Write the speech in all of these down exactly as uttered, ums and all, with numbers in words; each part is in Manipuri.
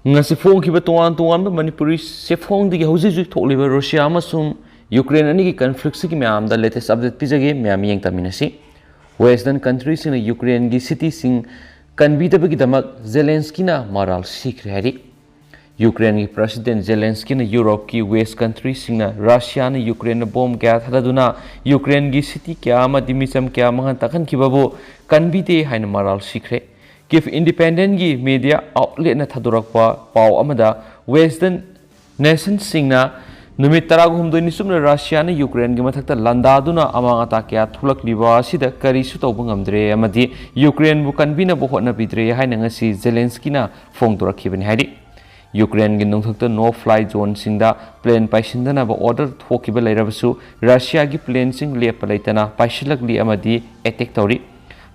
ꯉꯁꯤ ꯐꯣꯡꯈꯤꯕ ꯇꯣꯉꯥꯟ ꯇꯣꯉꯥꯟꯕ ꯃꯅꯤꯄꯨꯔꯤ ꯆꯦꯐꯣꯡꯗꯒꯤ ꯍꯧꯖꯤꯛ ꯍꯧꯖꯤꯛ ꯊꯣꯛꯂꯤꯕ ꯔꯨꯁꯤꯌꯥ ꯑꯃꯁꯨꯡ ꯌꯨꯀ꯭ꯔꯦꯟ ꯑꯅꯤꯒꯤ ꯀꯟꯐ꯭ꯂꯤꯛꯁꯤꯒꯤ ꯃꯌꯥꯝꯗ ꯂꯦꯇꯦꯁ ꯑꯞꯗꯦꯠ ꯄꯤꯖꯒꯦ꯫ ꯃꯌꯥꯝ ꯃꯤꯠꯌꯦꯡ ꯇꯝꯃꯤꯟꯅꯁꯤ꯫ ꯋꯦꯁꯇꯔꯟ ꯀꯟꯇ꯭ꯔꯤꯁꯤꯡꯅ ꯌꯨꯀ꯭ꯔꯦꯟꯒꯤ ꯁꯤꯇꯤꯁꯤꯡ ꯀꯟꯕꯤꯗꯕꯒꯤꯗꯃꯛ ꯖꯦꯂꯦꯟꯁꯀꯤꯅ ꯃꯔꯥꯜ ꯁꯤꯈ꯭ꯔꯦ ꯍꯥꯏꯔꯤ꯫ ꯌꯨꯀ꯭ꯔꯦꯟꯒꯤ ꯄ꯭ꯔꯁꯤꯗꯦꯟ ꯖꯦꯂꯦꯟꯁꯀꯤꯅ ꯌꯨꯔꯣꯞꯀꯤ ꯋꯦꯁ ꯀꯟꯇ꯭ꯔꯤꯁꯤꯡꯅ ꯔꯁꯤꯌꯥꯅ ꯌꯨꯀ꯭ꯔꯦꯟꯗ ꯕꯣꯝ ꯀꯌꯥ ꯊꯥꯗꯗꯨꯅ ꯌꯨꯀ꯭ꯔꯦꯟꯒꯤ ꯁꯤꯇꯤ ꯀꯌꯥ ꯑꯃꯗꯤ ꯃꯤꯆꯝ ꯀꯌꯥ ꯃꯥꯡꯍꯟ ꯇꯥꯛꯍꯟꯈꯤꯕꯕꯨ ꯀꯟꯕꯤꯗꯦ ꯍꯥꯏꯅ ꯃꯔꯥꯜ ꯁꯤꯈ꯭ꯔꯦ꯫ ꯀꯤꯐ ꯏꯟꯗꯤꯄꯦꯟꯗꯦꯟꯒꯤ ꯃꯦꯗꯤꯌꯥ ꯑꯥꯎꯠꯂꯦꯠꯅ ꯊꯥꯗꯣꯔꯛꯄ ꯄꯥꯎ ꯑꯃꯗ ꯋꯦꯁꯇꯔꯟ ꯅꯦꯁꯟꯁꯤꯡꯅ ꯅꯨꯃꯤꯠ ꯇꯔꯥꯍꯨꯝꯗꯣꯏꯅꯤ ꯆꯨꯞꯅ ꯔꯁꯤꯌꯥꯅ ꯌꯨꯀ꯭ꯔꯦꯟꯒꯤ ꯃꯊꯛꯇ ꯂꯥꯟꯗꯥꯗꯨꯅ ꯑꯃꯥꯡ ꯑꯇꯥ ꯀꯌꯥ ꯊꯣꯛꯂꯛꯂꯤꯕ ꯑꯁꯤꯗ ꯀꯔꯤꯁꯨ ꯇꯧꯕ ꯉꯝꯗ꯭ꯔꯦ ꯑꯃꯗꯤ ꯌꯨꯀ꯭ꯔꯦꯟꯕꯨ ꯀꯟꯕꯤꯅꯕ ꯍꯣꯠꯅꯕꯤꯗ꯭ꯔꯦ ꯍꯥꯏꯅ ꯉꯁꯤ ꯖꯦꯂꯦꯟꯁꯀꯤꯅ ꯐꯣꯡꯗꯣꯔꯛꯈꯤꯕꯅꯤ ꯍꯥꯏꯔꯤ꯫ ꯌꯨꯀ꯭ꯔꯦꯟꯒꯤ ꯅꯣꯡꯊꯛꯇ ꯅꯣ ꯐ꯭ꯂꯥꯏ ꯖꯣꯟꯁꯤꯡꯗ ꯄ꯭ꯂꯦꯟ ꯄꯥꯏꯁꯤꯟꯗꯅꯕ ꯑꯣꯔꯗꯔ ꯊꯣꯛꯈꯤꯕ ꯂꯩꯔꯕꯁꯨ ꯔꯁꯤꯌꯥꯒꯤ ꯄ꯭ꯂꯦꯟꯁꯤꯡ ꯂꯦꯞꯄ ꯂꯩꯇꯅ ꯄꯥꯏꯁꯤꯜꯂꯛꯂꯤ ꯑꯃꯗꯤ ꯑꯦꯇꯦꯛ ꯇꯧꯔꯤ꯫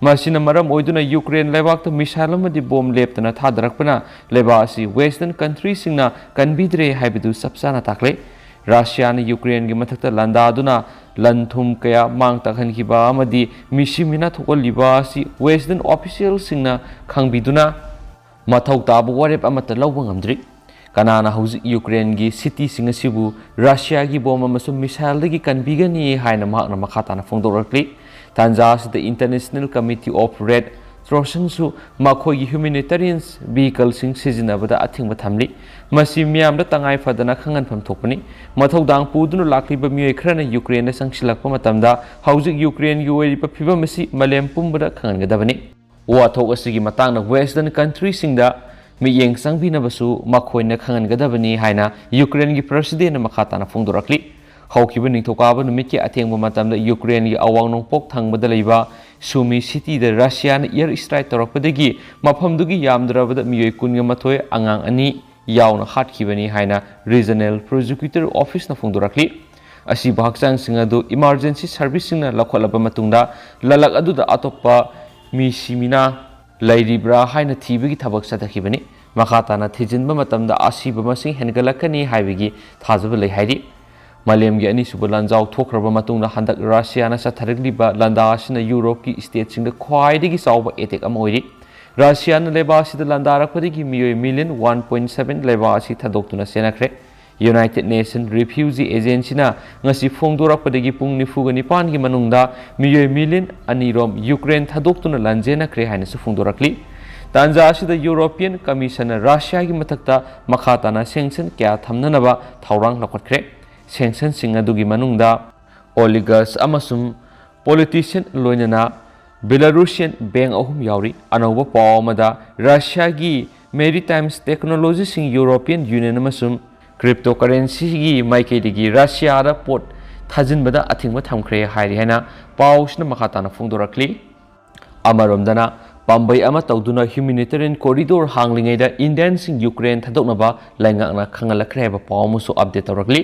ꯃꯁꯤꯅ ꯃꯔꯝ ꯑꯣꯏꯗꯨꯅ ꯌꯨꯀ꯭ꯔꯦꯟ ꯂꯩꯕꯥꯛꯇ ꯃꯤꯁꯥꯏꯜ ꯑꯃꯗꯤ ꯕꯣꯝ ꯂꯦꯞꯇꯅ ꯊꯥꯗꯔꯛꯄꯅ ꯂꯩꯕꯥꯛ ꯑꯁꯤ ꯋꯦꯁꯇꯔꯟ ꯀꯟꯇ꯭ꯔꯤꯁꯤꯡꯅ ꯀꯟꯕꯤꯗ꯭ꯔꯦ ꯍꯥꯏꯕꯗꯨ ꯆꯞ ꯆꯥꯅ ꯇꯥꯛꯂꯦ꯫ ꯔꯁꯤꯌꯥꯅ ꯌꯨꯀ꯭ꯔꯦꯟꯒꯤ ꯃꯊꯛꯇ ꯂꯥꯟꯗꯥꯗꯨꯅ ꯂꯟ ꯊꯨꯝ ꯀꯌꯥ ꯃꯥꯡ ꯇꯥꯛꯍꯟꯈꯤꯕ ꯑꯃꯗꯤ ꯃꯤꯁꯤ ꯃꯤꯅꯥ ꯊꯣꯛꯍꯜꯂꯤꯕ ꯑꯁꯤ ꯋꯦꯁꯇꯔꯟ ꯑꯣꯐꯤꯁꯤꯌꯦꯜꯁꯤꯡꯅ ꯈꯪꯕꯤꯗꯨꯅ ꯃꯊꯧ ꯇꯥꯕ ꯋꯥꯔꯦꯞ ꯑꯃꯠꯇ ꯂꯧꯕ ꯉꯝꯗ꯭ꯔꯤ꯫ ꯀꯅꯥꯅ ꯍꯧꯖꯤꯛ ꯌꯨꯀ꯭ꯔꯦꯟꯒꯤ ꯁꯤꯇꯤꯁꯤꯡ ꯑꯁꯤꯕꯨ ꯔꯁꯤꯌꯥꯒꯤ ꯕꯣꯝ ꯑꯃꯁꯨꯡ ꯃꯤꯁꯥꯏꯜꯗꯒꯤ ꯀꯟꯕꯤꯒꯅꯤ ꯍꯥꯏꯅ ꯃꯍꯥꯛꯅ ꯃꯈꯥ ꯇꯥꯅ ꯐꯣꯡꯗꯣꯔꯛꯂꯤ꯫ ꯇꯥꯟꯖꯥ ꯑꯁꯤꯗ International Committee of Red Crossꯁꯨ ꯃꯈꯣꯏꯒꯤ ꯍ꯭ꯌꯨꯃꯦꯅꯤꯇꯦꯔꯤꯌꯟ ꯚꯤꯍꯤꯀꯜꯁꯤꯡ ꯁꯤꯖꯤꯟꯅꯕꯗ ꯑꯊꯤꯡꯕ ꯊꯝꯂꯤ꯫ ꯃꯁꯤ ꯃꯤꯌꯥꯝꯗ ꯇꯉꯥꯏ ꯐꯗꯅ ꯈꯪꯍꯟꯐꯝ ꯊꯣꯛꯄꯅꯤ꯫ ꯃꯊꯧꯗꯥꯡ ꯄꯨꯗꯨꯅ ꯂꯥꯛꯂꯤꯕ ꯃꯤꯑꯣꯏ ꯈꯔꯅ ꯌꯨꯀ꯭ꯔꯦꯟꯗ ꯆꯪꯁꯤꯜꯂꯛꯄ ꯃꯇꯝꯗ ꯍꯧꯖꯤꯛ ꯌꯨꯀ꯭ꯔꯦꯟꯒꯤ ꯑꯣꯏꯔꯤꯕ ꯐꯤꯕꯝ ꯑꯁꯤ ꯃꯥꯂꯦꯝ ꯄꯨꯝꯕꯗ ꯈꯪꯍꯟꯒꯗꯕꯅꯤ꯫ ꯋꯥꯊꯣꯛ ꯑꯁꯤꯒꯤ ꯃꯇꯥꯡꯗ ꯋꯦꯁꯇꯔꯟ ꯀꯟꯇ꯭ꯔꯤꯁꯤꯡꯗ ꯃꯤꯠꯌꯦꯡ ꯆꯪꯕꯤꯅꯕꯁꯨ ꯃꯈꯣꯏꯅ ꯈꯪꯍꯟꯒꯗꯕꯅꯤ ꯍꯥꯏꯅ ꯌꯨꯀ꯭ꯔꯦꯟꯒꯤ ꯄ꯭ꯔꯁꯤꯗꯦꯟꯅ ꯃꯈꯥ ꯇꯥꯅ ꯐꯣꯡꯗꯣꯔꯛꯂꯤ꯫ ꯍꯧꯈꯤꯕ ꯅꯤꯡꯊꯧꯀꯥꯕ ꯅꯨꯃꯤꯠꯀꯤ ꯑꯊꯦꯡꯕ ꯃꯇꯝꯗ ꯌꯨꯀ꯭ꯔꯦꯟꯒꯤ ꯑꯋꯥꯡ ꯅꯣꯡꯄꯣꯛ ꯊꯪꯕꯗ ꯂꯩꯕ ꯁꯨꯃꯤ ꯁꯤꯇꯤꯗ ꯔꯁꯤꯌꯥꯅ ꯑꯦꯌꯔ ꯁ꯭ꯇ꯭ꯔꯥꯏꯛ ꯇꯧꯔꯛꯄꯗꯒꯤ ꯃꯐꯝꯗꯨꯒꯤ ꯌꯥꯝꯗ꯭ꯔꯕꯗ ꯃꯤꯑꯣꯏ ꯀꯨꯟꯒ ꯃꯥꯊꯣꯏ, ꯑꯉꯥꯡ ꯑꯅꯤ ꯌꯥꯎꯅ ꯍꯥꯠꯈꯤꯕꯅꯤ ꯍꯥꯏꯅ ꯔꯤꯖꯅꯦꯜ ꯄ꯭ꯔꯣꯁꯤꯀ꯭ꯌꯨꯇꯔ ꯑꯣꯐꯤꯁꯅ ꯐꯣꯡꯗꯣꯔꯛꯂꯤ꯫ ꯑꯁꯤꯕ ꯍꯛꯆꯥꯡꯁꯤꯡ ꯑꯗꯨ ꯏꯃꯥꯔꯖꯦꯟꯁꯤ ꯁꯔꯚꯤꯁꯁꯤꯡꯅ ꯂꯧꯈꯠꯂꯕ ꯃꯇꯨꯡꯗ ꯂꯂꯛ ꯑꯗꯨꯗ ꯑꯇꯣꯞꯄ ꯃꯤ ꯁꯤꯃꯤꯅꯥ ꯂꯩꯔꯤꯕ꯭ꯔꯥ ꯍꯥꯏꯅ ꯊꯤꯕꯒꯤ ꯊꯕꯛ ꯆꯠꯊꯈꯤꯕꯅꯤ꯫ ꯃꯈꯥ ꯇꯥꯅ ꯊꯤꯖꯤꯟꯕ ꯃꯇꯝꯗ ꯑꯁꯤꯕ ꯃꯁꯤꯡ ꯍꯦꯟꯒꯠꯂꯛꯀꯅꯤ ꯍꯥꯏꯕꯒꯤ ꯊꯥꯖꯕ ꯂꯩ ꯍꯥꯏꯔꯤ꯫ ꯃꯥꯂꯦꯝꯒꯤ ꯑꯅꯤꯁꯨꯕ ꯂꯥꯟꯖꯥꯎ ꯊꯣꯛꯈ꯭ꯔꯕ ꯃꯇꯨꯡꯗ ꯍꯟꯗꯛ ꯔꯁꯤꯌꯥꯅ ꯆꯠꯊꯔꯛꯂꯤꯕ ꯂꯥꯟꯗꯥ ꯑꯁꯤꯅ ꯌꯨꯔꯣꯞꯀꯤ ꯁ꯭ꯇꯦꯠꯁꯤꯡꯗ ꯈ꯭ꯋꯥꯏꯗꯒꯤ ꯆꯥꯎꯕ ꯑꯦꯇꯦꯛ ꯑꯃ ꯑꯣꯏꯔꯤ꯫ ꯔꯁꯤꯌꯥꯅ ꯂꯩꯕꯥꯛ ꯑꯁꯤꯗ ꯂꯥꯟꯗꯥꯔꯛꯄꯗꯒꯤ ꯃꯤꯑꯣꯏ ꯃꯤꯂꯤꯌꯟ ꯋꯥꯟ ꯄꯣꯏꯟ ꯁꯚꯦꯟ ꯂꯩꯕꯥꯛ ꯑꯁꯤ ꯊꯥꯗꯣꯛꯇꯨꯅ ꯆꯦꯟꯅꯈ꯭ꯔꯦ꯫ United Nation Refugee Agencyꯅ ꯉꯁꯤ ꯐꯣꯡꯗꯣꯔꯛꯄꯗꯒꯤ ꯄꯨꯡ ꯅꯤꯐꯨꯒ ꯅꯤꯄꯥꯟꯒꯤ ꯃꯅꯨꯡꯗ ꯃꯤꯑꯣꯏ ꯃꯤꯂꯤꯌꯟ ꯑꯅꯤꯔꯣꯝ ꯌꯨꯀ꯭ꯔꯦꯟ ꯊꯥꯗꯣꯛꯇꯨꯅ ꯂꯥꯟꯖꯦꯟꯅꯈ꯭ꯔꯦ ꯍꯥꯏꯅꯁꯨ ꯐꯣꯡꯗꯣꯔꯛꯂꯤ꯫ ꯇꯥꯟꯖꯥ ꯑꯁꯤꯗ European Commissionꯅ ꯔꯁꯤꯌꯥꯒꯤ ꯃꯊꯛꯇ ꯃꯈꯥ ꯇꯥꯅ sanction ꯀꯌꯥ ꯊꯝꯅꯅꯕ ꯊꯧꯔꯥꯡ ꯂꯧꯈꯠꯈ꯭ꯔꯦ꯫ Sanctionꯁꯤꯡ ꯑꯗꯨꯒꯤ ꯃꯅꯨꯡꯗ oligarchs ꯑꯃꯁꯨꯡ politician ꯂꯣꯏꯅꯅ Belarusian bank ꯑꯍꯨꯝ ꯌꯥꯎꯔꯤ꯫ ꯑꯅꯧꯕ ꯄꯥꯎ ꯑꯃꯗ ꯔꯁꯤꯌꯥꯒꯤ maritime technologyꯁꯤꯡ European Union ꯑꯃꯁꯨꯡ cryptocurrencyꯒꯤ ꯃꯥꯏꯀꯩꯗꯒꯤ ꯔꯁꯤꯌꯥꯗ ꯄꯣꯠ ꯊꯥꯖꯤꯟꯕꯗ ꯑꯊꯤꯡꯕ ꯊꯝꯈ꯭ꯔꯦ ꯍꯥꯏꯔꯤ ꯍꯥꯏꯅ ꯄꯥꯎꯁꯤꯅ ꯃꯈꯥ ꯇꯥꯅ ꯐꯣꯡꯗꯣꯔꯛꯂꯤ꯫ ꯑꯃꯔꯣꯝꯗꯅ ꯄꯥꯝꯕꯩ ꯑꯃ ꯇꯧꯗꯨꯅ humanitarian corridor ꯍꯥꯡꯂꯤꯉꯩꯗ Indianꯁꯤꯡ ꯌꯨꯀ꯭ꯔꯦꯟ ꯊꯥꯗꯣꯛꯅꯕ ꯂꯩꯉꯥꯛꯅ ꯈꯪꯍꯜꯂꯛꯈ꯭ꯔꯦ ꯍꯥꯏꯕ ꯄꯥꯎ ꯑꯃꯁꯨ update ꯇꯧꯔꯛꯂꯤ꯫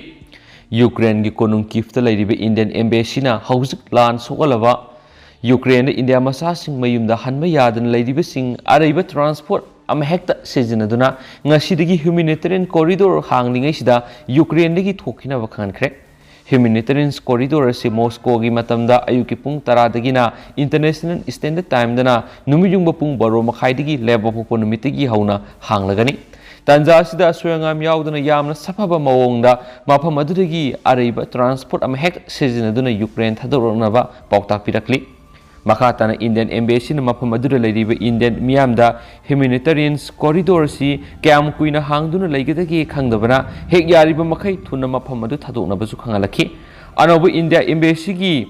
ꯌꯨꯀ꯭ꯔꯦꯟꯒꯤ ꯀꯣꯅꯨꯡ ꯀꯤꯐꯇ ꯂꯩꯔꯤꯕ Indian Embassyꯅ ꯍꯧꯖꯤꯛ ꯂꯥꯟ ꯁꯣꯛꯍꯜꯂꯕ ꯌꯨꯀ꯭ꯔꯦꯟꯗ ꯏꯟꯗꯤꯌꯥ ꯃꯆꯥꯁꯤꯡ ꯃꯌꯨꯝꯗ ꯍꯟꯕ ꯌꯥꯗꯅ ꯂꯩꯔꯤꯕꯁꯤꯡ ꯑꯔꯩꯕ transport ꯑꯃꯍꯦꯛꯇ ꯁꯤꯖꯤꯟꯅꯗꯨꯅ ꯉꯁꯤꯗꯒꯤ humanitarian corridor ꯍꯥꯡꯂꯤꯉꯩꯁꯤꯗ ꯌꯨꯀ꯭ꯔꯦꯟꯗꯒꯤ ꯊꯣꯛꯈꯤꯅꯕ ꯈꯪꯍꯟꯈ꯭ꯔꯦ꯫ Humanitarian corridor ꯑꯁꯤ ꯃꯣꯁꯀꯣꯒꯤ ꯃꯇꯝꯗ ꯑꯌꯨꯛꯀꯤ ꯄꯨꯡ ꯇꯔꯥꯗꯒꯤꯅ International Standard Timeꯗꯅ ꯅꯨꯃꯤꯠ ꯌꯨꯡꯕ ꯄꯨꯡ ꯕꯥꯔꯣ ꯃꯈꯥꯏꯗꯒꯤ ꯂꯩꯕꯥꯛꯄꯣꯛꯄ ꯅꯨꯃꯤꯠꯇꯒꯤ ꯍꯧꯅ ꯍꯥꯡꯂꯒꯅꯤ꯫ ꯇꯥꯟꯖꯥ ꯑꯁꯤꯗ ꯑꯁꯣꯏ ꯑꯉꯥꯝ ꯌꯥꯎꯗꯅ ꯌꯥꯝꯅ ꯁꯥꯐꯕ ꯃꯑꯣꯡꯗ ꯃꯐꯝ ꯑꯗꯨꯗꯒꯤ ꯑꯔꯩꯕ transport ꯑꯃꯍꯦꯛ ꯁꯤꯖꯤꯟꯅꯗꯨꯅ ꯌꯨꯀ꯭ꯔꯦꯟ ꯊꯥꯗꯣꯔꯛꯅꯕ ꯄꯥꯎꯇꯥꯛ ꯄꯤꯔꯛꯂꯤ꯫ ꯃꯈꯥ ꯇꯥꯅ Indian Embassyꯅ ꯃꯐꯝ ꯑꯗꯨꯗ ꯂꯩꯔꯤꯕ Indian ꯃꯤꯌꯥꯝꯗ humanitarian corridor ꯑꯁꯤ ꯀꯌꯥꯝ ꯀꯨꯏꯅ ꯍꯥꯡꯗꯨꯅ ꯂꯩꯒꯗꯒꯦ ꯈꯪꯗꯕꯅ ꯍꯦꯛ ꯌꯥꯔꯤꯕ ꯃꯈꯩ ꯊꯨꯅ ꯃꯐꯝ ꯑꯗꯨ ꯊꯥꯗꯣꯛꯅꯕꯁꯨ ꯈꯪꯍꯜꯂꯛꯈꯤ꯫ ꯑꯅꯧꯕ India Embassyꯒꯤ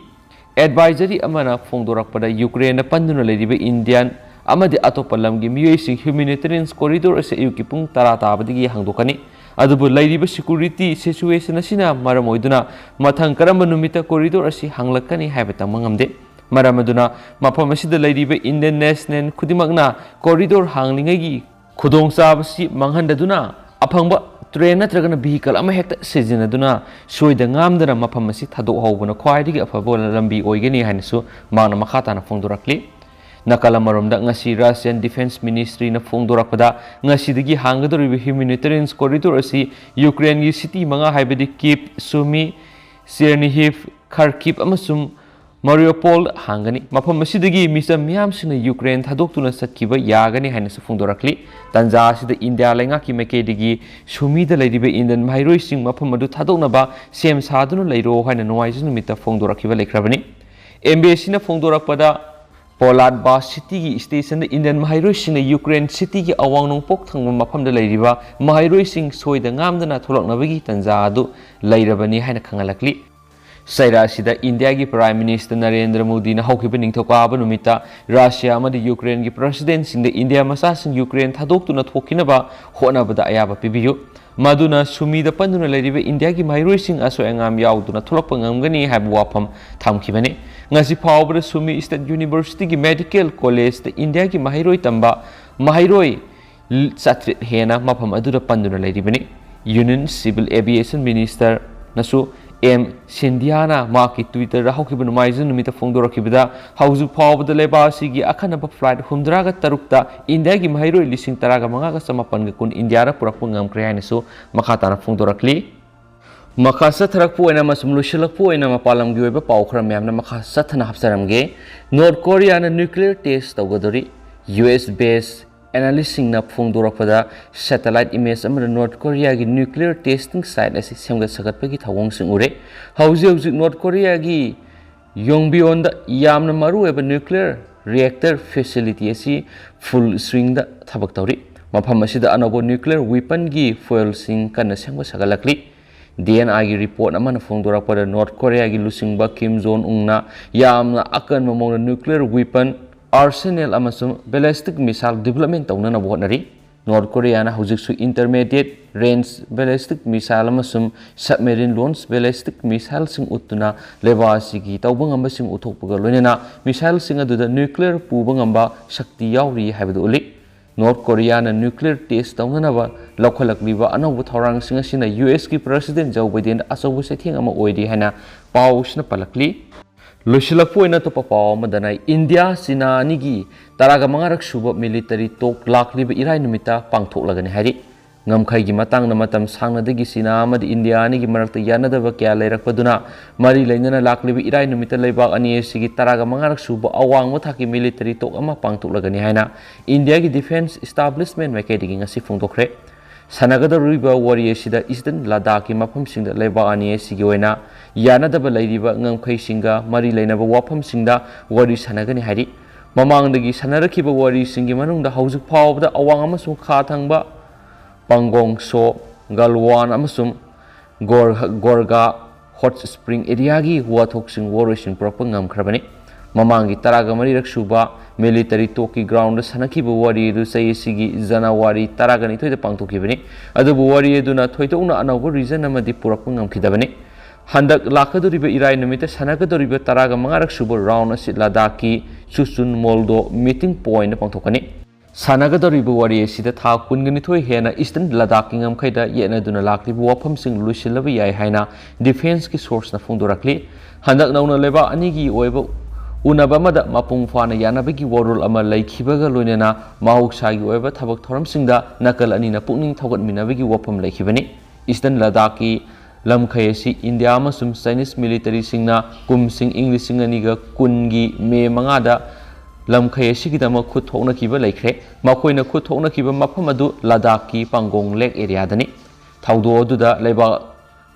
advisory ꯑꯃꯅ ꯐꯣꯡꯗꯣꯔꯛꯄꯗ ꯌꯨꯀ꯭ꯔꯦꯟꯗ ꯄꯟꯗꯨꯅ ꯂꯩꯔꯤꯕ Indian ꯑꯃꯗꯤ ꯑꯇꯣꯞꯄ ꯂꯝꯒꯤ ꯃꯤꯑꯣꯏꯁꯤꯡ humanitarian corridor ꯑꯁꯤ ꯑꯌꯨꯛꯀꯤ ꯄꯨꯡ ꯇꯔꯥ ꯇꯥꯕꯗꯒꯤ ꯍꯥꯡꯗꯣꯛꯀꯅꯤ꯫ ꯑꯗꯨꯕꯨ ꯂꯩꯔꯤꯕ security situation ꯑꯁꯤꯅ ꯃꯔꯝ ꯑꯣꯏꯗꯨꯅ ꯃꯊꯪ ꯀꯔꯝꯕ ꯅꯨꯃꯤꯠꯇ corridor ꯑꯁꯤ ꯍꯥꯡꯂꯛꯀꯅꯤ ꯍꯥꯏꯕ ꯇꯝꯕ ꯉꯝꯗꯦ꯫ ꯃꯔꯝ ꯑꯗꯨꯅ ꯃꯐꯝ ꯑꯁꯤꯗ ꯂꯩꯔꯤꯕ Indian national ꯈꯨꯗꯤꯡꯃꯛꯅ corridor ꯍꯥꯡꯂꯤꯉꯩꯒꯤ ꯈꯨꯗꯣꯡꯆꯥꯕꯁꯤ ꯃꯥꯡꯍꯟꯗꯗꯨꯅ ꯑꯐꯪꯕ train ꯅꯠꯇ꯭ꯔꯒꯅ vehicle ꯑꯃꯍꯦꯛꯇ ꯁꯤꯖꯤꯟꯅꯗꯨꯅ ꯁꯣꯏꯗ ꯉꯥꯝꯗꯅ ꯃꯐꯝ ꯑꯁꯤ ꯊꯥꯗꯣꯛꯍꯧꯕꯅ ꯈ꯭ꯋꯥꯏꯗꯒꯤ ꯑꯐꯕ ꯂꯝꯕꯤ ꯑꯣꯏꯒꯅꯤ ꯍꯥꯏꯅꯁꯨ ꯃꯍꯥꯛꯅ ꯃꯈꯥ ꯇꯥꯅ ꯐꯣꯡꯗꯣꯔꯛꯂꯤ꯫ ꯅꯥꯀꯜ ꯑꯃꯔꯣꯝꯗ ꯉꯁꯤ Russian Defense Ministryꯅ ꯐꯣꯡꯗꯣꯔꯛꯄꯗ ꯉꯁꯤꯗꯒꯤ ꯍꯥꯡꯒꯗꯧꯔꯤꯕ humanitarian corridor ꯑꯁꯤ ꯌꯨꯀ꯭ꯔꯦꯟꯒꯤ city ꯃꯉꯥ ꯍꯥꯏꯕꯗꯤ Kyiv, Sumy, Chernihiv, Kharkiv ꯑꯃꯁꯨꯡ ꯃꯥꯔꯤꯌꯣꯄꯣꯜ ꯍꯥꯡꯒꯅꯤ꯫ ꯃꯐꯝ ꯑꯁꯤꯗꯒꯤ ꯃꯤꯆꯝ ꯃꯤꯌꯥꯝꯁꯤꯡꯅ ꯌꯨꯀ꯭ꯔꯦꯟ ꯊꯥꯗꯣꯛꯇꯨꯅ ꯆꯠꯈꯤꯕ ꯌꯥꯒꯅꯤ ꯍꯥꯏꯅꯁꯨ ꯐꯣꯡꯗꯣꯔꯛꯂꯤ꯫ ꯇꯟꯖꯥ ꯑꯁꯤꯗ ꯏꯟꯗꯤꯌꯥ ꯂꯩꯉꯥꯛꯀꯤ ꯃꯥꯏꯀꯩꯗꯒꯤ ꯁꯨꯃꯤꯗ ꯂꯩꯔꯤꯕ ꯏꯟꯗꯤꯌꯟ ꯃꯍꯩꯔꯣꯏꯁꯤꯡ ꯃꯐꯝ ꯑꯗꯨ ꯊꯥꯗꯣꯛꯅꯕ ꯁꯦꯝ ꯁꯥꯗꯨꯅ ꯂꯩꯔꯣ ꯍꯥꯏꯅ ꯅꯣꯡꯃꯥꯏꯖꯤꯡ ꯅꯨꯃꯤꯠꯇ ꯐꯣꯡꯗꯣꯔꯛꯈꯤꯕ ꯂꯩꯈ꯭ꯔꯕꯅꯤ꯫ ꯑꯦꯝꯕꯦꯁꯤꯅ ꯐꯣꯡꯗꯣꯔꯛꯄꯗ, ꯄꯣꯂꯥꯠ ꯕꯥꯁ ꯁꯤꯇꯤꯒꯤ ꯁ꯭ꯇꯦꯁꯟꯗ ꯏꯟꯗꯤꯌꯟ ꯃꯍꯩꯔꯣꯏꯁꯤꯡꯅ ꯌꯨꯀ꯭ꯔꯦꯟ ꯁꯤꯇꯤꯒꯤ ꯑꯋꯥꯡ ꯅꯣꯡꯄꯣꯛ ꯊꯪꯕ ꯃꯐꯝꯗ ꯂꯩꯔꯤꯕ ꯃꯍꯩꯔꯣꯏꯁꯤꯡ ꯁꯣꯏꯗ ꯉꯥꯝꯗꯅ ꯊꯣꯛꯂꯛꯅꯕꯒꯤ ꯇꯟꯖꯥ ꯑꯗꯨ ꯂꯩꯔꯕꯅꯤ ꯍꯥꯏꯅ ꯈꯪꯍꯜꯂꯛꯂꯤ꯫ ꯆꯩꯔꯥ ꯑꯁꯤꯗ ꯏꯟꯗꯤꯌꯥꯒꯤ ꯄ꯭ꯔꯥꯏꯝ ꯃꯤꯅꯤꯁꯇꯔ ꯅꯔꯦꯟꯗ꯭ꯔ ꯃꯣꯗꯤꯅ ꯍꯧꯈꯤꯕ ꯅꯤꯡꯊꯧꯀꯥꯕ ꯅꯨꯃꯤꯠꯇ ꯔꯥꯁꯤꯌꯥ ꯑꯃꯗꯤ ꯌꯨꯀ꯭ꯔꯦꯟꯒꯤ ꯄ꯭ꯔꯁꯤꯗꯦꯟꯠꯁꯤꯡꯗ ꯏꯟꯗꯤꯌꯥ ꯃꯆꯥꯁꯤꯡ ꯌꯨꯀ꯭ꯔꯦꯟ ꯊꯥꯗꯣꯛꯇꯨꯅ ꯊꯣꯛꯈꯤꯅꯕ ꯍꯣꯠꯅꯕꯗ ꯑꯌꯥꯕ ꯄꯤꯕꯤꯌꯨ, ꯃꯗꯨꯅ ꯁꯨꯃꯤꯗ ꯄꯟꯗꯨꯅ ꯂꯩꯔꯤꯕ ꯏꯟꯗꯤꯌꯥꯒꯤ ꯃꯍꯩꯔꯣꯏꯁꯤꯡ ꯑꯁꯣꯏ ꯑꯉꯥꯝ ꯌꯥꯎꯗꯅ ꯊꯣꯛꯂꯛꯄ ꯉꯝꯒꯅꯤ ꯍꯥꯏꯕ ꯋꯥꯐꯝ ꯊꯝꯈꯤꯕꯅꯤ꯫ ꯉꯁꯤ ꯐꯥꯎꯕꯗ ꯁꯨꯃꯤ ꯁ꯭ꯇꯦꯠ ꯌꯨꯅꯤꯚꯔꯁꯤꯇꯤꯒꯤ ꯃꯦꯗꯤꯀꯦꯜ ꯀꯣꯂꯦꯖꯇ ꯏꯟꯗꯤꯌꯥꯒꯤ ꯃꯍꯩꯔꯣꯏ ꯇꯝꯕ ꯃꯍꯩꯔꯣꯏ ꯆꯥꯇ꯭ꯔꯦꯠ ꯍꯦꯟꯅ ꯃꯐꯝ ꯑꯗꯨꯗ ꯄꯟꯗꯨꯅ ꯂꯩꯔꯤꯕꯅꯤ꯫ ꯌꯨꯅꯤꯌꯟ ꯁꯤꯚꯤꯜ ꯑꯦꯚꯤꯌꯦꯁꯟ ꯃꯤꯅꯤꯁꯇꯔꯅꯁꯨ ꯑꯦꯝ ꯁꯤꯟꯙꯤꯌꯥꯅ ꯃꯍꯥꯛꯀꯤ ꯇ꯭ꯋꯤꯇꯔꯗ ꯍꯧꯈꯤꯕ ꯅꯣꯡꯃꯥꯏꯖꯤꯡ ꯅꯨꯃꯤꯠꯇ ꯐꯣꯡꯗꯣꯔꯛꯈꯤꯕꯗ, ꯍꯧꯖꯤꯛ ꯐꯥꯎꯕꯗ ꯂꯩꯕꯥꯛ ꯑꯁꯤꯒꯤ ꯑꯈꯟꯅꯕ ꯐ꯭ꯂꯥꯏꯠ ꯍꯨꯝꯗ꯭ꯔꯥꯒ ꯇꯔꯨꯛꯇ ꯏꯟꯗꯤꯌꯥꯒꯤ ꯃꯍꯩꯔꯣꯏ ꯂꯤꯁꯤꯡ ꯇꯔꯥꯒ ꯃꯉꯥꯒ ꯆꯃꯥꯄꯟꯒ ꯀꯨꯟ ꯏꯟꯗꯤꯌꯥꯗ ꯄꯨꯔꯛꯄ ꯉꯝꯈ꯭ꯔꯦ ꯍꯥꯏꯅꯁꯨ ꯃꯈꯥ ꯇꯥꯅ ꯐꯣꯡꯗꯣꯔꯛꯂꯤ꯫ ꯃꯈꯥ ꯆꯠꯊꯔꯛꯄ ꯑꯣꯏꯅ ꯑꯃꯁꯨꯡ ꯂꯣꯏꯁꯤꯜꯂꯛꯄ ꯑꯣꯏꯅ ꯃꯄꯥꯟ ꯂꯝꯒꯤ ꯑꯣꯏꯕ ꯄꯥꯎ ꯈꯔ ꯃꯌꯥꯝꯅ ꯃꯈꯥ ꯆꯠꯊꯅ ꯍꯥꯞꯆꯔꯝꯒꯦ꯫ ꯅꯣꯔꯠ ꯀꯣꯔꯤꯌꯥꯅ ꯅ꯭ꯌꯨꯀ꯭ꯂꯤꯌꯔ ꯇꯦꯁ ꯇꯧꯒꯗꯧꯔꯤ꯫ ꯌꯨ ꯑꯦꯁ ꯕꯦꯁ ꯑꯦꯅꯥꯂꯤꯁꯁꯤꯡꯅ ꯐꯣꯡꯗꯣꯔꯛꯄꯗ, ꯁꯦꯇꯦꯂꯥꯏꯠ ꯏꯃꯦꯖ ꯑꯃꯗ ꯅꯣꯔꯠ ꯀꯣꯔꯤꯌꯥꯒꯤ ꯅ꯭ꯌꯨꯀ꯭ꯂꯤꯌꯔ ꯇꯦꯁꯇꯤꯡ ꯁꯥꯏꯠ ꯑꯁꯤ ꯁꯦꯝꯒꯠ ꯁꯥꯒꯠꯄꯒꯤ ꯊꯧꯑꯣꯡꯁꯤꯡ ꯎꯔꯦ꯫ ꯍꯧꯖꯤꯛ ꯍꯧꯖꯤꯛ ꯅꯣꯔꯠ ꯀꯣꯔꯤꯌꯥꯒꯤ ꯌꯣꯡꯕꯤꯌꯣꯟꯗ ꯌꯥꯝꯅ ꯃꯔꯨꯑꯣꯏꯕ ꯅ꯭ꯌꯨꯀ꯭ꯂꯤꯌꯔ ꯔꯤꯌꯦꯛꯇꯔ ꯐꯦꯁꯤꯂꯤꯇꯤ ꯑꯁꯤ ꯐꯨꯜ ꯁ꯭ꯋꯤꯡꯗ ꯊꯕꯛ ꯇꯧꯔꯤ꯫ ꯃꯐꯝ ꯑꯁꯤꯗ ꯑꯅꯧꯕ ꯅ꯭ꯌꯨꯀ꯭ꯂꯤꯌꯔ ꯋꯤꯄꯟꯒꯤ ꯐ꯭ꯌꯨꯑꯦꯜꯁꯤꯡ ꯀꯟꯅ ꯁꯦꯝꯒꯠ ꯁꯥꯒꯠꯂꯛꯂꯤ꯫ ꯗꯤ ꯑꯦꯟ ꯑꯥꯏꯒꯤ ꯔꯤꯄꯣꯔꯠ ꯑꯃꯅ ꯐꯣꯡꯗꯣꯔꯛꯄꯗ, ꯅꯣꯔꯠ ꯀꯣꯔꯤꯌꯥꯒꯤ ꯂꯨꯆꯤꯡꯕ ꯀꯤꯝ ꯖꯣꯟ ꯎꯟꯅ ꯌꯥꯝꯅ ꯑꯀꯟꯕ ꯃꯑꯣꯡꯗ ꯅ꯭ꯌꯨꯀ꯭ꯂꯤꯌꯔ ꯋꯤꯄꯟ ꯑꯥꯔꯁꯦꯅꯦꯜ ꯑꯃꯁꯨꯡ ꯕꯦꯂꯤꯁꯇꯤꯛ ꯃꯤꯁꯥꯏꯜ ꯗꯤꯕꯂꯞꯃꯦꯟ ꯇꯧꯅꯅꯕ ꯍꯣꯠꯅꯔꯤ꯫ ꯅꯣꯔꯠ ꯀꯣꯔꯤꯌꯥꯅ ꯍꯧꯖꯤꯛꯁꯨ ꯏꯟꯇꯔꯃꯦꯗꯤꯌꯦꯠ ꯔꯦꯟꯖ ꯕꯦꯂꯤꯁꯇꯤꯛ ꯃꯤꯁꯥꯏꯜ ꯑꯃꯁꯨꯡ ꯁꯕꯃꯦꯔꯤꯟ ꯂꯣꯟꯆ ꯕꯦꯂꯤꯁꯇꯤꯛ ꯃꯤꯁꯥꯏꯜꯁꯤꯡ ꯎꯠꯇꯨꯅ ꯂꯩꯕꯥꯛ ꯑꯁꯤꯒꯤ ꯇꯧꯕ ꯉꯝꯕꯁꯤꯡ ꯎꯠꯊꯣꯛꯄꯒ ꯂꯣꯏꯅꯅ ꯃꯤꯁꯥꯏꯜꯁꯤꯡ ꯑꯗꯨꯗ ꯅ꯭ꯌꯨꯀ꯭ꯂꯤꯌꯔ ꯄꯨꯕ ꯉꯝꯕ ꯁꯛꯇꯤ ꯌꯥꯎꯔꯤ ꯍꯥꯏꯕꯗꯨ ꯎꯠꯂꯤ꯫ ꯅꯣꯔꯠ ꯀꯣꯔꯤꯌꯥꯅ ꯅ꯭ꯌꯨꯀ꯭ꯂꯤꯌꯔ ꯇꯦꯁ ꯇꯧꯅꯅꯕ ꯂꯧꯈꯠꯂꯛꯂꯤꯕ ꯑꯅꯧꯕ ꯊꯧꯔꯥꯡꯁꯤꯡ ꯑꯁꯤꯅ ꯌꯨ ꯑꯦꯁꯀꯤ ꯄ꯭ꯔꯁꯤꯗꯦꯟꯠ ꯖꯣ ꯕꯥꯏꯗꯦꯟꯗ ꯑꯆꯧꯕ ꯆꯩꯊꯦꯡ ꯑꯃ ꯑꯣꯏꯔꯤ ꯍꯥꯏꯅ ꯄꯥꯎꯁꯤꯅ ꯄꯜꯂꯛꯂꯤ꯫ ꯂꯣꯏꯁꯤꯜꯂꯛꯄ ꯑꯣꯏꯅ ꯑꯇꯣꯞꯄ ꯄꯥꯎ ꯑꯃꯗꯅ, ꯏꯟꯗꯤꯌꯥ ꯆꯤꯅꯥ ꯑꯅꯤꯒꯤ ꯇꯔꯥꯒ ꯃꯉꯥꯔꯛ ꯁꯨꯕ ꯃꯤꯂꯤꯇꯔꯤ ꯇꯣꯛ ꯂꯥꯛꯂꯤꯕ ꯏꯔꯥꯏ ꯅꯨꯃꯤꯠꯇ ꯄꯥꯡꯊꯣꯛꯂꯒꯅꯤ ꯍꯥꯏꯔꯤ꯫ ꯉꯝꯈꯩꯒꯤ ꯃꯇꯥꯡꯗ ꯃꯇꯝ ꯁꯥꯡꯅꯗꯒꯤ ꯆꯤꯅꯥ ꯑꯃꯗꯤ ꯏꯟꯗꯤꯌꯥ ꯑꯅꯤꯒꯤ ꯃꯔꯛꯇ ꯌꯥꯅꯗꯕ ꯀꯌꯥ ꯂꯩꯔꯛꯄꯗꯨꯅ ꯃꯔꯤ ꯂꯩꯅꯅ ꯂꯥꯛꯂꯤꯕ ꯏꯔꯥꯏ ꯅꯨꯃꯤꯠꯇ ꯂꯩꯕꯥꯛ ꯑꯅꯤ ꯑꯁꯤꯒꯤ ꯇꯔꯥꯒ ꯃꯉꯥꯔꯛ ꯁꯨꯕ ꯑꯋꯥꯡꯕ ꯊꯥꯛꯀꯤ ꯃꯤꯂꯤꯇꯔꯤ ꯇꯣꯛ ꯑꯃ ꯄꯥꯡꯊꯣꯛꯂꯒꯅꯤ ꯍꯥꯏꯅ ꯏꯟꯗꯤꯌꯥꯒꯤ ꯗꯤꯐꯦꯟꯁ ꯏꯁꯇꯥꯕ꯭ꯂꯤꯁꯃꯦꯟ ꯃꯥꯏꯀꯩꯗꯒꯤ ꯉꯁꯤ ꯐꯣꯡꯗꯣꯛꯈ꯭ꯔꯦ꯫ ꯁꯥꯟꯅꯒꯗꯧꯔꯤꯕ ꯋꯥꯔꯤ ꯑꯁꯤꯗ ꯏꯁꯇꯔꯟ ꯂꯗꯥꯈꯀꯤ ꯃꯐꯝꯁꯤꯡꯗ ꯂꯩꯕꯥꯛ ꯑꯅꯤ ꯑꯁꯤꯒꯤ ꯑꯣꯏꯅ ꯌꯥꯅꯗꯕ ꯂꯩꯔꯤꯕ ꯉꯝꯈꯩꯁꯤꯡꯒ ꯃꯔꯤ ꯂꯩꯅꯕ ꯋꯥꯐꯝꯁꯤꯡꯗ ꯋꯥꯔꯤ ꯁꯥꯟꯅꯒꯅꯤ ꯍꯥꯏꯔꯤ꯫ ꯃꯃꯥꯡꯗꯒꯤ ꯁꯥꯟꯅꯔꯛꯈꯤꯕ ꯋꯥꯔꯤꯁꯤꯡꯒꯤ ꯃꯅꯨꯡꯗ ꯍꯧꯖꯤꯛ ꯐꯥꯎꯕꯗ ꯑꯋꯥꯡ ꯑꯃꯁꯨꯡ ꯈꯥ ꯊꯪꯕ ꯄꯥꯡꯒꯣꯡꯁꯣ, ꯒꯜꯋꯥꯟ ꯑꯃꯁꯨꯡ ꯒꯣꯔ-, ꯒꯣꯔꯒꯥ ꯍꯣꯠ ꯁ꯭ꯄ꯭ꯔꯤꯡ ꯑꯦꯔꯤꯌꯥꯒꯤ ꯋꯥꯊꯣꯛꯁꯤꯡ ꯋꯥꯔꯣꯏꯁꯤꯟ ꯄꯨꯔꯛꯄ ꯉꯝꯈ꯭ꯔꯕꯅꯤ꯫ ꯃꯃꯥꯡꯒꯤ ꯇꯔꯥꯒ ꯃꯔꯤꯔꯛ ꯁꯨꯕ ꯃꯤꯂꯤꯇꯔꯤ ꯇꯣꯛꯀꯤ ꯒ꯭ꯔꯥꯎꯟꯗ ꯁꯥꯟꯅꯈꯤꯕ ꯋꯥꯔꯤ ꯑꯗꯨ ꯆꯍꯤ ꯑꯁꯤꯒꯤ ꯖꯅꯋꯥꯔꯤ ꯇꯔꯥꯒ ꯅꯤꯊꯣꯏꯗ ꯄꯥꯡꯊꯣꯛꯈꯤꯕꯅꯤ꯫ ꯑꯗꯨꯕꯨ ꯋꯥꯔꯤ ꯑꯗꯨꯅ ꯊꯣꯏꯗꯣꯛꯅ ꯑꯅꯧꯕ ꯔꯤꯖꯟ ꯑꯃꯗꯤ ꯄꯨꯔꯛꯄ ꯉꯝꯈꯤꯗꯕꯅꯤ꯫ ꯍꯟꯗꯛ ꯂꯥꯛꯀꯗꯧꯔꯤꯕ ꯏꯔꯥꯏ ꯅꯨꯃꯤꯠꯇ ꯁꯥꯟꯅꯒꯗꯧꯔꯤꯕ ꯇꯔꯥꯒ ꯃꯉꯥꯔꯛ ꯁꯨꯕ ꯔꯥꯎꯟ ꯑꯁꯤ ꯂꯗꯥꯈꯀꯤ ꯆꯨꯆꯨꯟ ꯃꯣꯜꯗꯣ ꯃꯤꯇꯤꯡ ꯄꯣꯏꯟꯗ ꯄꯥꯡꯊꯣꯛꯀꯅꯤ꯫ ꯁꯥꯟꯅꯒꯗꯧꯔꯤꯕ ꯋꯥꯔꯤ ꯑꯁꯤꯗ ꯊꯥ ꯀꯨꯟꯒ ꯅꯤꯊꯣꯏ ꯍꯦꯟꯅ ꯏꯁꯇꯔꯟ ꯂꯗꯥꯈꯀꯤ ꯉꯝꯈꯩꯗ ꯌꯦꯠꯅꯗꯨꯅ ꯂꯥꯛꯂꯤꯕ ꯋꯥꯐꯝꯁꯤꯡ ꯂꯣꯏꯁꯤꯜꯂꯕ ꯌꯥꯏ ꯍꯥꯏꯅ ꯗꯤꯐꯦꯟꯁꯀꯤ ꯁꯣꯔꯁꯅ ꯐꯣꯡꯗꯣꯔꯛꯂꯤ꯫ ꯍꯟꯗꯛ ꯅꯧꯅ ꯂꯩꯕꯥꯛ ꯑꯅꯤꯒꯤ ꯑꯣꯏꯕ ꯎꯅꯕ ꯑꯃꯗ ꯃꯄꯨꯡ ꯐꯥꯅ ꯌꯥꯅꯕꯒꯤ ꯋꯥꯔꯣꯜ ꯑꯃ ꯂꯩꯈꯤꯕꯒ ꯂꯣꯏꯅꯅ ꯃꯍꯧꯁꯥꯒꯤ ꯑꯣꯏꯕ ꯊꯕꯛ ꯊꯧꯔꯝꯁꯤꯡꯗ ꯅꯥꯀꯜ ꯑꯅꯤꯅ ꯄꯨꯛꯅꯤꯡ ꯊꯧꯒꯠꯃꯤꯟꯅꯕꯒꯤ ꯋꯥꯐꯝ ꯂꯩꯈꯤꯕꯅꯤ꯫ ꯏꯁꯇꯔꯟ ꯂꯗꯥꯈꯀꯤ ꯂꯝꯈꯩ ꯑꯁꯤ ꯏꯟꯗꯤꯌꯥ ꯑꯃꯁꯨꯡ ꯆꯥꯏꯅꯤꯁ ꯃꯤꯂꯤꯇꯔꯤꯁꯤꯡꯅ ꯀꯨꯝꯁꯤꯡ ꯏꯪ ꯂꯤꯁꯤꯡ ꯑꯅꯤꯒ ꯀꯨꯟꯒꯤ ꯃꯦ ꯃꯉꯥꯗ ꯂꯝꯈꯩ ꯑꯁꯤꯒꯤꯗꯃꯛ ꯈꯨꯠ ꯊꯣꯛꯅꯈꯤꯕ ꯂꯩꯈ꯭ꯔꯦ꯫ ꯃꯈꯣꯏꯅ ꯈꯨꯠ ꯊꯣꯛꯅꯈꯤꯕ ꯃꯐꯝ ꯑꯗꯨ ꯂꯗꯥꯈꯀꯤ ꯄꯥꯡꯒꯣꯡ ꯂꯦꯛ ꯑꯦꯔꯤꯌꯥꯗꯅꯤ꯫ ꯊꯧꯗꯣꯛ ꯑꯗꯨꯗ ꯂꯩꯕꯥꯛ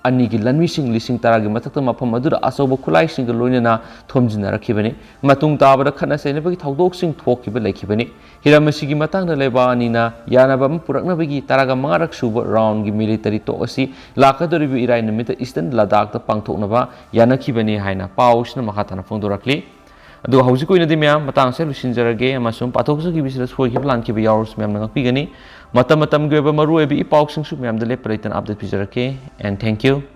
ꯑꯅꯤꯒꯤ ꯂꯥꯟꯃꯤꯁꯤꯡ ꯂꯤꯁꯤꯡ ꯇꯔꯥꯒꯤ ꯃꯊꯛꯇ ꯃꯐꯝ ꯑꯗꯨꯗ ꯑꯆꯧꯕ ꯈꯨꯠꯂꯥꯏꯁꯤꯡꯒ ꯂꯣꯏꯅꯅ ꯊꯣꯝꯖꯤꯟꯅꯔꯛꯈꯤꯕꯅꯤ꯫ ꯃꯇꯨꯡ ꯇꯥꯕꯗ ꯈꯠꯅ ꯆꯩꯅꯕꯒꯤ ꯊꯧꯗꯣꯛꯁꯤꯡ ꯊꯣꯛꯈꯤꯕ ꯂꯩꯈꯤꯕꯅꯤ꯫ ꯍꯤꯔꯝ ꯑꯁꯤꯒꯤ ꯃꯇꯥꯡꯗ ꯂꯩꯕꯥꯛ ꯑꯅꯤꯅ ꯌꯥꯅꯕ ꯑꯃ ꯄꯨꯔꯛꯅꯕꯒꯤ ꯇꯔꯥꯒ ꯃꯉꯥꯔꯛ ꯁꯨꯕ ꯔꯥꯎꯟꯒꯤ ꯃꯤꯂꯤꯇꯔꯤ ꯇꯣꯛ ꯑꯁꯤ ꯂꯥꯛꯀꯗꯧꯔꯤꯕ ꯏꯔꯥꯏ ꯅꯨꯃꯤꯠꯇ ꯏꯁꯇꯔꯟ ꯂꯗꯥꯈꯇ ꯄꯥꯡꯊꯣꯛꯅꯕ ꯌꯥꯅꯈꯤꯕꯅꯤ ꯍꯥꯏꯅ ꯄꯥꯎꯁꯤꯅ ꯃꯈꯥ ꯇꯥꯅ ꯐꯣꯡꯗꯣꯔꯛꯂꯤ꯫ ꯑꯗꯨꯒ ꯍꯧꯖꯤꯛꯀꯤ ꯑꯣꯏꯅꯗꯤ ꯃꯌꯥꯝ ꯃꯇꯥꯡ ꯑꯁꯤꯗ ꯂꯣꯏꯁꯤꯟꯖꯔꯒꯦ, ꯑꯃꯁꯨꯡ ꯄꯥꯊꯣꯛꯆꯈꯤꯕꯁꯤꯗ ꯁꯣꯏꯈꯤꯕ ꯂꯥꯟꯈꯤꯕ ꯌꯥꯎꯔꯁꯨ ꯃꯌꯥꯝꯅ ꯉꯥꯛꯄꯤꯒꯅꯤ꯫ ꯃꯇꯝ ꯃꯇꯝꯒꯤ ꯑꯣꯏꯕ ꯃꯔꯨꯑꯣꯏꯕ ꯏ ꯄꯥꯎꯁꯤꯡꯁꯨ ꯃꯌꯥꯝꯗ ꯂꯦꯞꯄ ꯂꯩꯇꯅ ꯑꯞꯗꯦꯠ ꯄꯤꯖꯔꯛꯀꯦ꯫ And thank you.